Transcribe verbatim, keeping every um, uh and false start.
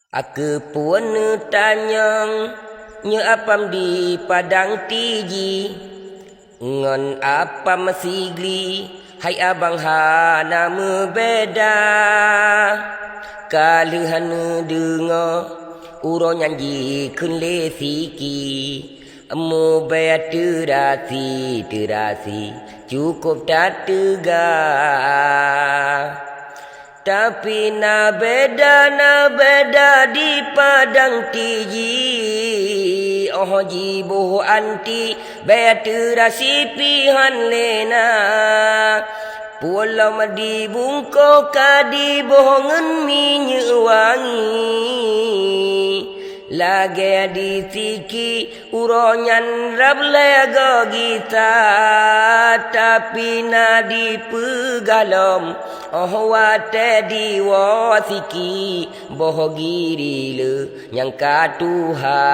Akeupeue neutanyong nyoe apam di padang tiji, ngon apam sigli hai abang hana meubeda. Ka lheueh neudeungoe uroe nyan jikheun lé siki, mubaya teurasi, teurasi cukôp tateuga. Tapi na beda, na beda di padang tiji, óh jiboh anti bèe teurasi pihan lé na. Pulo di bungkôh ka diboh ngon minyeuk wangi. Lagèe di siki uroe nyan rab lhèe go gisa, tapi na dipeugah lom, óh watèe diwoe siki boh giri le nyang ka tuha.